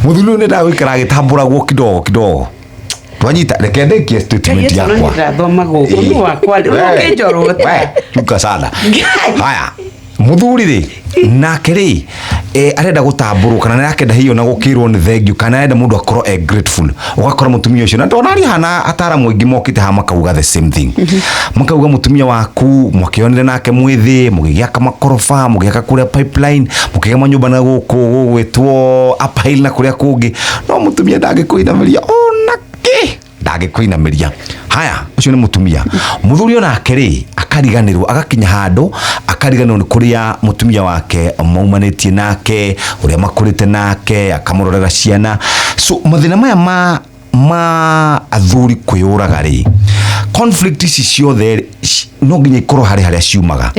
Mũthuri ũyũ nĩ gũikara agĩtambũragwo kidogo kidogo. Twanyita, reke ndĩkie statement yakwa. Ndĩrathoma gũkũ nĩ wakwa ũkĩnjorwo. We, chuka sana. Haya, mũthuri rĩ, nake rĩ, arenda gũtambũrwo kana nĩ arakenda hiyo na gũkĩrwo nĩ thank you, kana arenda mũndũ akorwo e grateful. Ũgakora mũtumia ũcio, na ndona arĩ hana ataramu aingĩ mokĩte haha makauga the same thing, makauga mũtumia waku mwakĩonire nake mwĩthĩ, mũgĩgĩaka makoroba, mũgĩaka kũrĩa Pipeline, mũkĩgĩa manyũmba na gũkũ gũgwĩtwo Upper Hill na kũrĩa kũngĩ, no mũtumia ndangĩkũinamĩria ona kĩ, ndangĩkũinamĩria. Haya, ũcio nĩ mũtumia. Mũthuri onake rĩ, akariganĩrwo, agakinya handũ akariganĩrwo nĩ kũrĩa mũtumia wake maumanĩtie nake, ũrĩa makũrĩte nake, akamũrorera ciana. So mathĩna maya ma athuri kwĩyũraga rĩ, conflict ici ciothe rĩ, no nginya ikorwo harĩ harĩa ciumaga.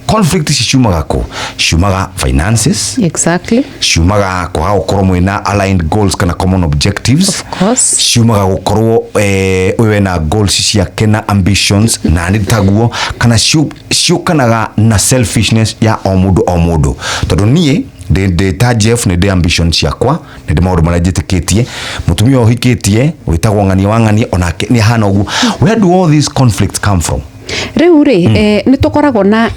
Conflict ici ciumaga kũ? Ciumaga finances. Ciumaga kwaga gũkorwo mwĩna aligned goals kana common objectives. Of course. Ciumaga gũkorwo ũyũ ena goals ciake na ambitions na nĩ taguo, kana ciũkanaga na selfishness ya o mũndũ o mũndũ, tondũ niĩ ndĩ ta Jeff, nĩ ndĩ ambition ciakwa, nĩ ndĩ maũndũ marĩa njĩtĩkĩtie. Mũtumia ũhikĩtie wĩtagwo ng'ania wa ng'ania onake nĩ ahana ũguo. Where do all these conflicts come from? Rĩu rĩ, nĩ tũkoragwo na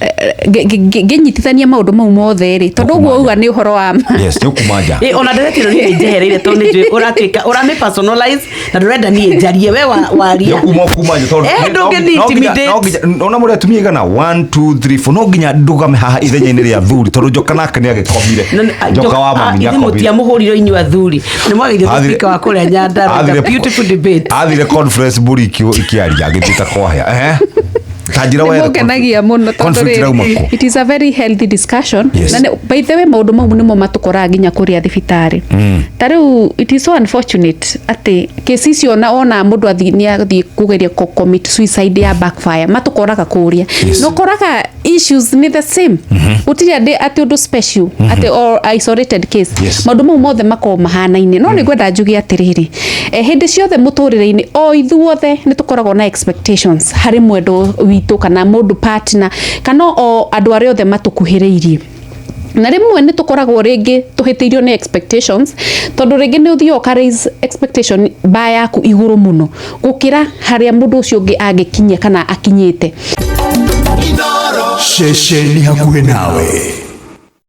ngĩnyitithania maũndũ mau mothe rĩ, tondũ ũguo uga nĩ ũhoro wa ma. Yes, nĩ ũkuma nja. Ona ndereti ĩno niĩ njehereire tondũ nĩ njũĩ ũratuĩka ũramĩ personalize na ndũrenda niĩ njarie, we waria. Nĩ ũkuma nja tondũ Ndũngĩni no intimidate. Ona mũrĩ atumia igana? 1 2 3 4. No nginya ndũgame haha ithenya-inĩ rĩa thuri, tondũ Njoka nake nĩ agĩkomire. Njoka wa mami nĩ Ithuĩ akomire. mũtiamũhũrire inyuĩ athuri, nĩ mwageithio speaker wa kũrĩa Nyandarua. Beautiful debate. Athire conference mbũri ikĩaria, agĩthiĩ ta kwahĩa. Ehe, ta njĩra wethe. Nĩmũngenagia mũno tondũ Conflict rĩrĩ, irauma kũ? it is a very healthy discussion. Yes. Na by the way, maũndũ mau nĩmo matũkoraga nginya kũrĩa thibitarĩ. Ta rĩu it is so unfortunate atĩ kesi icio ona mũndũ athiĩ nĩ athiĩ kũgeria commit suicide ya backfire, matũkoraga kũrĩa. Na ũkoraga issues nĩ the same, gũtirĩ atĩ ũndũ special atĩ or isolated case. Maũndũ mau mothe makoragwo mahanaine. No nĩ ngwenda njuge atĩrĩrĩ, hĩndĩ ciothe mũtũrĩre-inĩ o ithuothe nĩ tũkoragwo na expectations harĩ mwendo witũ kana mũndũ partner kana o andũ arĩa othe matũkuhĩrĩirie, na rĩmwe nĩ tũkoragwo rĩngĩ tũhĩtĩirio nĩ expectations, tondũ rĩngĩ nĩ ũthiaga ũka raise expectation ba yaku igũrũ mũno gũkĩra harĩa mũndũ ũcio ũngĩ angĩkinyia kana akinyĩte. Ceceni hakuhĩ nawe.